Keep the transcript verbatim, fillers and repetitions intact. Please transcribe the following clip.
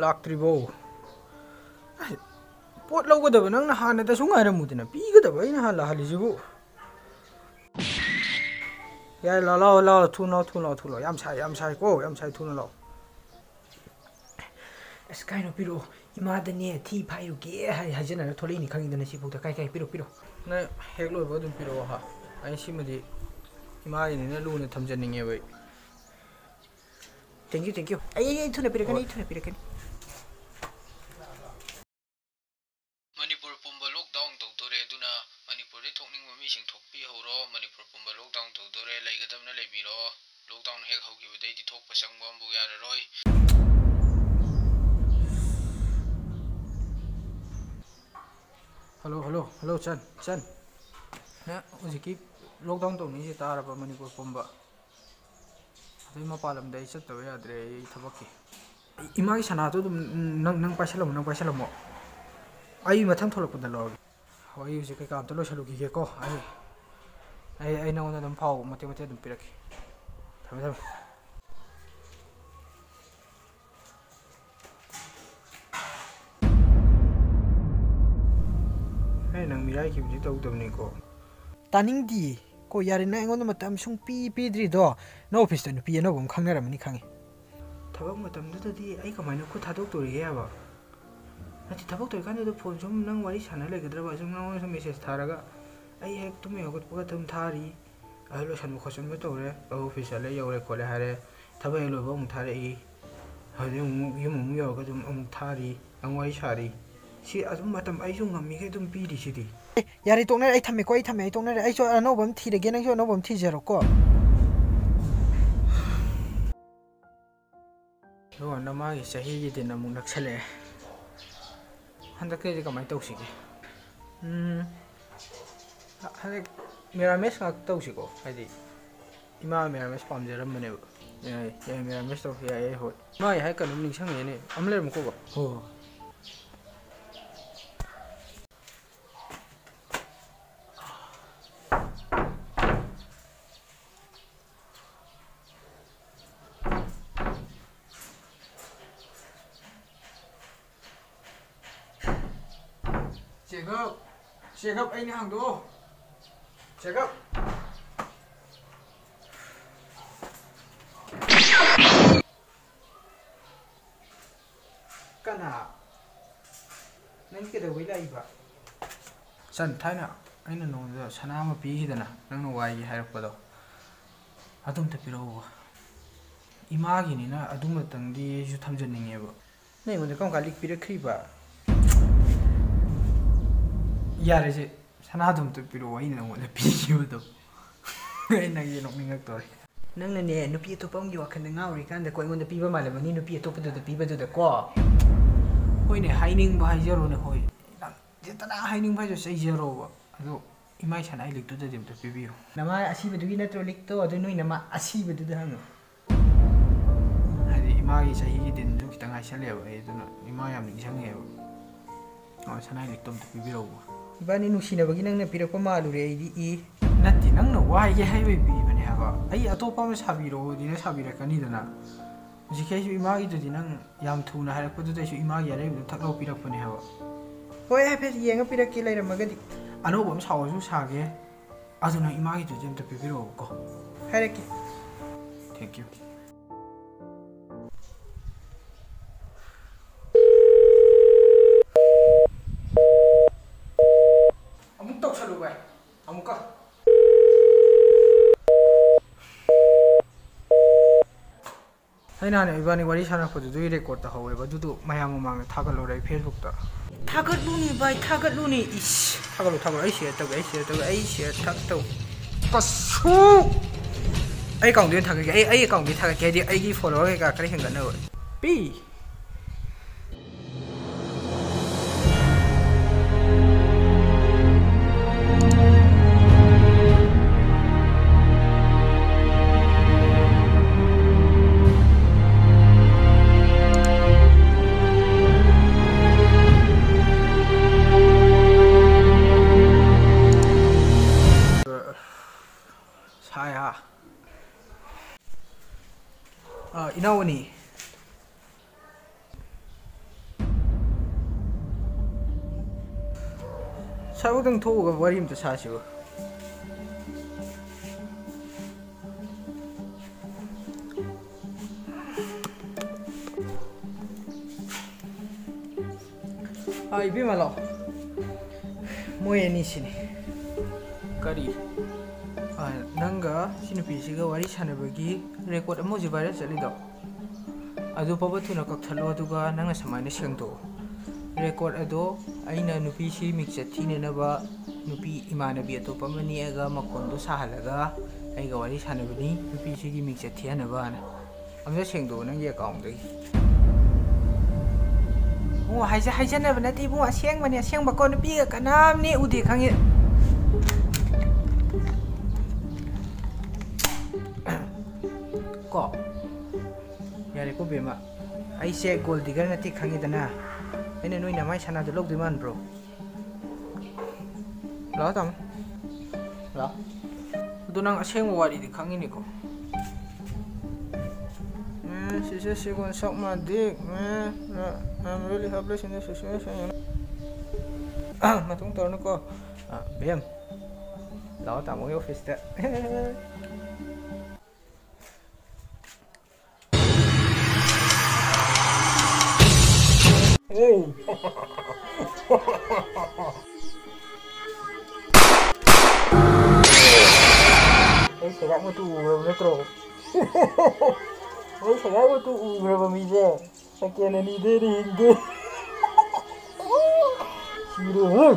ꯂꯥꯛꯇ꯭ꯔꯤꯕꯣ? ꯑꯩ, ꯄꯣꯠ ꯂꯧꯒꯗꯕ ꯅꯪꯅ ꯍꯥꯟꯅꯗꯁꯨ ꯉꯥꯏꯔꯝꯃꯨꯗꯅ, ꯄꯤꯒꯗꯕ ꯑꯩꯅ ꯍꯥꯟꯅ ꯂꯥꯛꯍꯜꯂꯤꯁꯤꯕꯨ꯫ ꯌꯥꯔꯦ, ꯂꯥꯛꯑꯣ, ꯂꯥꯛꯑꯣ, ꯂꯥꯛꯑꯣ, ꯊꯨꯅ ꯂꯥꯛꯑꯣ, ꯊꯨꯅ ꯂꯥꯛꯑꯣ, ꯌꯥꯝ ꯁꯥꯏ, ꯌꯥꯝ ꯁꯥꯏꯀꯣ, ꯌꯥꯝ ꯁꯥꯏ, ꯊꯨꯅ ꯂꯥꯛꯑꯣ꯫ ꯑꯁ, ꯀꯥꯏꯅꯣ ꯄꯤꯔꯛꯑꯣ, ꯏꯃꯥꯗꯅꯦ ꯊꯤ ꯐꯥꯏꯔꯨꯒꯦ ꯍꯥꯏ ꯍꯥꯏꯖꯟꯅꯔ ꯊꯣꯛꯂꯛꯏꯅꯤ ꯈꯪꯉꯤꯗꯅ ꯁꯤꯐꯥꯎꯗ꯫ ꯀꯥꯏ, ꯀꯥꯏ, ꯄꯤꯔꯛꯑꯣ, ꯄꯤꯔꯛꯑꯣ꯫ ꯅꯪ ꯍꯦꯛ ꯂꯣꯏꯕ ꯑꯗꯨꯝ ꯄꯤꯔꯛꯑꯣ ꯍꯥ꯫ ꯑꯩ ꯁꯤꯃꯗꯤ ꯏꯃꯥꯒꯤꯅꯤꯅ ꯂꯨꯅ ꯊꯝꯖꯅꯤꯡꯉꯦꯕ ꯑꯩ꯫ Thank you, thank you꯫ ꯑꯩ, ꯑꯩ, ꯑꯩ ꯊꯨꯅ ꯄꯤꯔꯛꯀꯅꯤ, ꯍꯣꯏ꯫ ꯑꯩ ꯊꯨꯅ ꯄꯤꯔꯛꯀꯅꯤ꯫ ꯃꯅꯤꯄꯨꯔ ꯄꯨꯝꯕ lockdown ꯇꯧꯗꯣꯔꯦ, ꯑꯗꯨꯅ ꯃꯅꯤꯄꯨꯔꯗꯒꯤ ꯊꯣꯛꯅꯤꯡꯕ ꯃꯤꯁꯤꯡ ꯊꯣꯛꯄꯤꯍꯧꯔꯣ꯫ ꯃꯅꯤꯄꯨꯔ ꯄꯨꯝꯕ lockdown ꯇꯧꯗꯣꯔꯦ, ꯂꯩꯒꯗꯕꯅ ꯂꯩꯕꯤꯔꯣ꯫ Lockdown ꯍꯦꯛ ꯍꯧꯈꯤꯕꯗꯩꯗꯤ ꯊꯣꯛꯄ ꯆꯪꯕ ꯑꯃꯕꯨ ꯌꯥꯔꯔꯣꯏ꯫ Hello, hello, hello, ꯆꯟ, ꯆꯟ꯫ ꯅꯪ ꯍꯧꯖꯤꯛꯀꯤ lockdown ꯇꯧꯅꯤꯁꯦ ꯇꯥꯔꯕ, ꯃꯅꯤꯄꯨꯔ ꯄꯨꯝꯕ? ꯑꯗꯩ ꯃꯄꯥꯟ ꯂꯝꯗ ꯑꯩ ꯆꯠꯇꯕ ꯌꯥꯗ꯭ꯔꯦ, ꯑꯩ ꯊꯕꯛꯀꯤ꯫ ꯏꯃꯥꯒꯤ ꯁꯅꯥꯗꯣ ꯑꯗꯨꯝ ꯅꯪ, ꯅꯪ ꯄꯥꯏꯁꯜꯂꯝꯃꯣ, ꯅꯪ ꯄꯥꯏꯁꯜꯂꯝꯃꯣ꯫ ꯑꯩ ꯃꯊꯪ ꯊꯣꯛꯂꯛꯄꯗ ꯂꯧꯔꯒꯦ꯫ ꯍꯣꯏ, ꯑꯩ ꯍꯧꯖꯤꯛ ꯀꯩꯀꯥ ꯑꯝꯇ ꯂꯣꯏꯁꯜꯂꯨꯈꯤꯒꯦꯀꯣ꯫ ꯑꯩ, ꯑꯩ, ꯑꯩ ꯅꯉꯣꯟꯗ ꯑꯗꯨꯝ ꯐꯥꯎ ꯃꯇꯦꯛ ꯃꯇꯦꯛ ꯑꯗꯨꯝ ꯄꯤꯔꯛꯀꯦ꯫ ꯊꯝꯃꯦ, ꯊꯝꯃꯦ꯫ ꯑꯦ, ꯅꯪ ꯃꯤꯔꯥꯏꯈꯤꯕꯗꯤ ꯇꯧꯗꯕꯅꯤꯀꯣ? ꯇꯥꯅꯤꯡꯗꯤꯌꯦ꯫ ꯀꯣ, ꯌꯥꯔꯦ, ꯅꯪ ꯑꯩꯉꯣꯟꯗ ꯃꯇꯝ ꯁꯨꯡꯄꯤ ꯄꯤꯗ꯭ꯔꯤꯗꯣ, ꯅꯪ office ꯇ ꯅꯨꯄꯤ ꯑꯅꯧꯕ ꯑꯃ ꯈꯪꯅꯔꯝꯃꯅꯤ ꯈꯪꯉꯦ꯫ ꯊꯕꯛ ꯃꯇꯝꯗꯨꯗꯗꯤ ꯑꯩ ꯀꯃꯥꯏꯅ ꯈꯨꯠ ꯊꯥꯗꯣꯛꯇꯣꯔꯤꯒꯦ ꯍꯥꯏꯕ? ꯅꯠꯇꯦ, ꯊꯕꯛ ꯇꯧꯔꯤꯀꯥꯟꯗꯨꯗ phone ꯁꯨꯝ ꯅꯪ ꯋꯥꯔꯤ ꯁꯥꯟꯅ ꯂꯩꯒꯗ꯭ꯔꯕ? ꯁꯨꯝ ꯅꯪꯉꯣꯟꯗ ꯁꯨꯝ message ꯊꯥꯔꯒ ꯑꯩ ꯍꯦꯛ ꯇꯨꯝ ꯍꯧꯒꯠꯄꯒ ꯑꯗꯨꯝ ꯊꯥꯔꯤ꯫ ꯑꯗꯨ ꯂꯣꯏꯁꯟꯕ ꯈꯣꯠꯆꯟꯕ ꯇꯧꯔꯦ, office ꯆꯠꯂꯦ, ꯌꯧꯔꯦ ꯈꯣꯠꯂꯦ ꯍꯥꯏꯔꯦ, ꯊꯕꯛ ꯍꯦꯛ ꯂꯣꯏꯕ ꯑꯃꯨꯛ ꯊꯥꯔꯛꯏ, ꯍꯧꯖꯤꯛ ꯑꯃꯨꯛ ꯌꯨꯝ ꯑꯃꯨꯛ ꯌꯧꯔꯒ ꯑꯗꯨꯝ ꯑꯃꯨꯛ ꯊꯥꯔꯤ, ꯑꯃꯨꯛ ꯋꯥꯔꯤ ꯁꯥꯔꯤ꯫ ꯁꯤ ꯑꯗꯨꯝ ꯃꯇꯝ ꯑꯩꯁꯨ ꯉꯝꯃꯤꯈꯩ ꯑꯗꯨꯝ ꯄꯤꯔꯤꯁꯤꯗꯤ꯫ ꯑꯦ, ꯌꯥꯔꯦ, ꯇꯣꯛꯅꯔꯦ, ꯑꯩ ꯊꯝꯃꯦꯀꯣ, ꯑꯩ ꯊꯝꯃꯦ, ꯑꯩ ꯇꯣꯛꯅꯔꯦ, ꯑꯩꯁꯨ ꯑꯅꯧꯕ ꯑꯃ ꯊꯤꯔꯒꯦ, ꯅꯪꯁꯨ ꯑꯅꯧꯕ ꯑꯃ ꯊꯤꯖꯔꯣꯀꯣ꯫ ꯑꯗꯨꯒ ꯅꯃꯥꯒꯤ ꯆꯍꯤꯒꯤ ꯗꯤꯟ ꯑꯃꯨꯛ ꯅꯛꯁꯜꯂꯛꯑꯦ꯫ ꯍꯟꯗꯛꯇꯩꯗꯤ ꯀꯃꯥꯏꯅ ꯇꯧꯁꯤꯒꯦ? ꯎꯝ, ꯍꯟꯗꯛ ꯃꯦꯔꯥꯃꯦꯁ ꯉꯥꯛ ꯇꯧꯁꯤꯀꯣ, ꯍꯥꯏꯗꯤ ꯏꯃꯥ ꯃꯦꯔꯥꯃꯦꯁ ꯄꯥꯝꯖꯔꯝꯕꯅꯦꯕ꯫ ꯌꯥꯏ, ꯌꯥꯏ, ꯃꯦꯔꯥꯃꯦꯁ ꯇꯧꯁꯤ, ꯌꯥꯏꯌꯦ, ꯍꯣꯏ꯫ ꯏꯃꯥꯒꯤ ꯍꯥꯏ ꯀꯩꯅꯣꯝ ꯅꯤꯡꯁꯤꯡꯉꯛꯑꯦꯅꯦ, ꯑꯃ ꯂꯩꯔꯝꯃꯨꯀꯣ, ꯕꯕꯥ꯫ ꯍꯣꯏ, ꯍꯣꯏ꯫ ꯆꯦꯒꯞ, ꯆꯦꯒꯞ, ꯑꯩꯅ ꯍꯥꯡꯗꯣꯛꯑꯣ꯫ ꯆꯦꯒꯞ꯫ ꯀꯅꯥ? ꯅꯪ ꯀꯩꯗꯧꯕꯩ ꯂꯥꯛꯏꯕ? ꯆꯟ, ꯊꯥꯏꯅ ꯑꯩꯅ ꯅꯉꯣꯟꯗ ꯁꯅꯥ ꯑꯃ ꯄꯤꯈꯤꯗꯅ, ꯅꯪꯅ ꯋꯥꯏꯒꯦ ꯍꯥꯏꯔꯛꯄꯗꯣ, ꯑꯗꯨ ꯑꯝꯇ ꯄꯤꯔꯛꯎꯕ꯫ ꯏꯃꯥꯒꯤꯅꯤꯅ ꯑꯗꯨꯃꯇꯪꯗꯤ ꯑꯩꯁꯨ ꯊꯝꯖꯅꯤꯡꯉꯦꯕ꯫ ꯅꯪ ꯑꯩꯉꯣꯟꯗ ꯀꯔꯝ ꯀꯥꯟ ꯂꯤꯛ ꯄꯤꯔꯛꯈ꯭ꯔꯤꯕ? ꯌꯥꯔꯦꯁꯦ, ꯁꯅꯥꯗꯣ ꯑꯝꯇ ꯄꯤꯔꯛꯑꯣ, ꯑꯩꯅ ꯅꯉꯣꯟꯗ ꯄꯤꯈꯤꯕꯗꯣ꯫ ꯑꯩ ꯅꯪꯁꯦ ꯅꯣꯛꯅꯤꯡꯉꯛꯇꯧꯔꯦ꯫ ꯅꯪꯅꯅꯦ, ꯅꯨꯄꯤ ꯑꯇꯣꯞꯄ ꯑꯃꯒꯤ ꯋꯥꯈꯜꯗ ꯉꯥꯎꯔꯤꯀꯥꯟꯗꯀꯣ, ꯑꯩꯉꯣꯟꯗ ꯄꯤꯕ ꯃꯥꯜꯂꯝꯃꯅꯤ, ꯅꯨꯄꯤ ꯑꯇꯣꯞꯄꯗꯨꯗ ꯄꯤꯕꯗꯨꯗꯀꯣ꯫ ꯍꯣꯏꯅꯦ, ꯍꯥꯏꯅꯤꯡꯕ ꯍꯥꯏꯖꯔꯣꯅꯦ, ꯍꯣꯏ꯫ ꯅꯪ ꯖꯦꯇꯅ ꯍꯥꯏꯅꯤꯡꯕ ꯍꯥꯏꯁꯨ ꯆꯩꯖꯔꯣꯕ꯫ ꯑꯗꯣ ꯏꯃꯥꯏ ꯁꯅꯥ ꯂꯤꯛꯇꯨꯗꯗꯤ ꯑꯝꯇ ꯄꯤꯕꯤꯌꯨ꯫ ꯅꯃꯥ ꯑꯁꯤꯕꯗꯨꯒꯤ ꯅꯠꯇ꯭ꯔꯣ ꯂꯤꯛꯇꯣ? ꯑꯗꯨ ꯅꯣꯏ ꯅꯃꯥ ꯑꯁꯤꯕꯗꯨꯗ ꯍꯪꯉꯨ꯫ ꯍꯥꯏꯗꯤ ꯏꯃꯥꯒꯤ ꯆꯍꯤꯒꯤ ꯗꯤꯟꯁꯨ ꯈꯤꯇꯪ ꯉꯥꯏꯁꯜꯂꯛꯑꯦꯕ ꯑꯩ, ꯑꯗꯨꯅ ꯏꯃꯥ ꯌꯥꯝ ꯅꯤꯡꯁꯤꯡꯉꯦꯕ꯫ ꯑꯣ, ꯁꯅꯥ ꯂꯤꯛꯇꯣ ꯑꯝꯇ ꯄꯤꯕꯤꯔꯛꯎ꯫ ꯏꯕꯥꯅꯤ ꯅꯨꯡꯁꯤꯅꯕꯒꯤ ꯅꯪꯅ ꯄꯤꯔꯛꯄ ꯃꯥꯜꯂꯨꯔꯦ ꯑꯩꯗꯤ, ꯏ꯫ ꯅꯠꯇꯦ, ꯅꯪꯅ ꯋꯥꯏꯒꯦ ꯍꯥꯏꯕꯩ ꯄꯤꯕꯅꯦ ꯍꯥꯏꯕ꯫ ꯑꯩ ꯑꯇꯣꯞꯄ ꯑꯃ ꯁꯥꯕꯤꯔꯛꯑꯣꯗꯤ ꯅꯪ ꯁꯥꯕꯤꯔꯛꯀꯅꯤꯗꯅ꯫ ꯍꯧꯖꯤꯛꯀꯤ ꯑꯩꯁꯨ ꯏꯃꯥꯒꯤꯗꯨꯗꯤ ꯅꯪ ꯌꯥꯝ ꯊꯨꯅ ꯍꯥꯏꯔꯛꯄꯗꯨꯗ ꯑꯩꯁꯨ ꯏꯃꯥꯒꯤ ꯑꯔꯩꯕꯗꯣ ꯊꯛ ꯂꯧ ꯄꯤꯔꯛꯄꯅꯦ ꯍꯥꯏꯕ꯫ ꯍꯣꯏ, ꯍꯥꯏꯐꯦꯠ ꯌꯦꯡꯉ ꯄꯤꯔꯛꯀꯦ, ꯂꯩꯔꯝꯃꯒꯗꯤ꯫ ꯑꯅꯧꯕ ꯑꯃ ꯁꯥꯎꯑꯣꯁꯨ ꯁꯥꯒꯦ꯫ ꯑꯗꯨ ꯅꯪ ꯏꯃꯥꯒꯤꯗꯨꯗꯤ ꯑꯝꯇ ꯄꯤꯕꯤꯔꯛꯑꯣꯕꯀꯣ꯫ ꯍꯥꯏꯔꯛꯀꯦ꯫ Thank you꯫ ꯑꯃꯨꯛ ꯇꯧꯁꯜꯂꯨ ꯚꯥꯏ, ꯑꯃꯨꯛꯀ꯫ ꯑꯩ ꯅꯍꯥꯟ ꯏꯕꯥꯅꯤ ꯋꯥꯔꯤ ꯁꯥꯟꯅꯔꯛꯄꯗꯨꯗꯨꯒꯤ record ꯇꯧꯍꯧꯋꯦꯕ, ꯑꯗꯨꯗꯣ ꯃꯌꯥꯝ ꯃꯃꯥꯡꯗ ꯊꯥꯒꯠꯂꯨꯔꯦ ꯑꯩ Facebook ꯇ꯫ ꯊꯥꯒꯠꯂꯨꯅꯦ ꯚꯥꯏ, ꯊꯥꯒꯠꯂꯨꯅꯦ, ꯏꯁ꯫ ꯊꯥꯒꯠꯂꯨ, ꯊꯥꯒꯠꯂꯨ, ꯑꯩ share ꯇꯧꯒꯦ, ꯑꯩ share ꯇꯧꯒꯦ, ꯑꯩ share ꯊꯛ ꯇꯧ꯫ ꯀꯁꯨ! ꯑꯩ account ꯇ ꯑꯣꯏꯅ ꯊꯥꯒꯠꯀꯦ, ꯑꯩ, ꯑꯩ account ꯇ ꯊꯥꯒꯠꯀꯦ, ꯍꯥꯏꯗꯤ ꯑꯩꯒꯤ follower ꯀꯩꯀꯥ ꯈꯔ ꯍꯦꯟꯒꯠꯅꯕ꯫ ꯄꯤ! ꯁꯥꯏ ꯍꯥ꯫ ꯑ, ꯏꯅꯥꯎ ꯑꯅꯤ꯫ ꯁꯥꯏꯕꯣꯛꯇꯪ ꯊꯣꯛꯎꯒ ꯋꯥꯔꯤ ꯑꯝꯇ ꯁꯥꯁꯤꯕ꯫ ꯑꯥ, ꯏꯕꯦꯝꯃ ꯂꯥꯛꯑꯣ꯫ ꯃꯣꯏ ꯑꯅꯤꯁꯤꯅꯤ꯫ ꯀꯔꯤ? ꯑꯥ, ꯅꯪꯒ ꯁꯤ ꯅꯨꯄꯤꯁꯤꯒ ꯋꯥꯔꯤ ꯁꯥꯟꯅꯕꯒꯤ ꯔꯦꯀꯣꯔꯠ ꯑꯃ ꯍꯧꯖꯤꯛ ꯚꯥꯏꯔꯦꯜ ꯆꯠꯂꯤꯗꯣ, ꯑꯗꯨ ꯐꯥꯎꯕ ꯊꯨꯅ ꯀꯛꯊꯠꯂꯣ, ꯑꯗꯨꯒ ꯅꯪꯅ ꯁꯨꯃꯥꯏꯅ ꯁꯦꯡꯗꯣꯛꯑꯣ꯫ ꯔꯦꯀꯣꯔꯠ ꯑꯗꯣ ꯑꯩꯅ ꯅꯨꯄꯤꯁꯤ ꯃꯤꯡꯆꯠ ꯊꯤꯅꯅꯕ ꯅꯨꯄꯤ ꯏꯃꯥꯟꯅꯕꯤ ꯑꯇꯣꯞꯄ ꯑꯃ ꯅꯦꯛꯑꯒ ꯃꯈꯣꯟꯗꯣ ꯁꯥꯍꯜꯂꯒ ꯑꯩꯒ ꯋꯥꯔꯤ ꯁꯥꯟꯅꯕꯅꯤ, ꯅꯨꯄꯤꯁꯤꯒꯤ ꯃꯤꯡꯆꯠ ꯊꯤꯍꯟꯅꯕꯅ꯫ ꯑꯝꯇ ꯁꯦꯡꯗꯣꯛꯑꯣ ꯅꯪꯒꯤ ꯑꯦꯀꯥꯎꯟꯗꯒꯤ꯫ ꯏꯕꯨꯡꯉꯣ, ꯍꯥꯏꯖ-, ꯍꯥꯏꯖꯟꯅꯕ ꯅꯠꯇꯦ ꯏꯕꯨꯡꯉꯣ, ꯑꯁꯦꯡꯕꯅꯦ, ꯑꯁꯦꯡꯕꯀꯣ, ꯅꯨꯄꯤꯒ ꯀꯅꯥꯝꯅꯦ ꯎꯗꯦ ꯈꯪꯉꯤ꯫ ꯀꯣ? ꯌꯥꯔꯦꯀꯣ ꯕꯦꯝꯃ, ꯑꯩꯁꯦ ꯒꯣꯜ ꯗꯤꯒꯔ ꯅꯠꯇꯦ ꯈꯪꯉꯤꯗꯅ꯫ ꯑꯩꯅ ꯅꯣꯏ ꯅꯃꯥꯏ ꯁꯅꯥꯗꯣ ꯂꯧꯗꯣꯏ ꯃꯥꯟꯕ꯭ꯔꯣ? ꯂꯥꯛꯑꯣ ꯇꯥꯃꯣ, ꯂꯥꯛꯑꯣ꯫ ꯑꯗꯨ ꯅꯪ ꯑꯁꯦꯡꯕ ꯋꯥꯔꯤꯗꯤ ꯈꯪꯉꯤꯅꯤꯀꯣ? Man, she said she gonna suck my dick, man. Uh, I'm really helpless in this situation, you know? ꯃꯇꯨꯡ ꯇꯧꯔꯅꯨꯀꯣ꯫ ꯑ, ꯕꯦꯝ, ꯂꯥꯛꯑꯣ ꯇꯥꯃꯣꯒꯤ ꯑꯣꯐꯤꯁꯇ꯫ ꯑꯦ꯫ ꯑꯩ ꯁꯒꯥꯛ ꯃꯇꯨ ꯎꯈ꯭ꯔꯕ ꯅꯠꯇ꯭ꯔꯣ? ꯑꯩ ꯁꯒꯥꯛ ꯃꯇꯨ ꯎꯈ꯭ꯔꯕ ꯃꯤꯁꯦ ꯁꯦꯀꯦꯟ ꯑꯅꯤꯗꯩ ꯍꯦꯟꯅ ꯍꯤꯡꯗꯦ꯫ ꯁꯤꯔꯦꯍꯦ꯫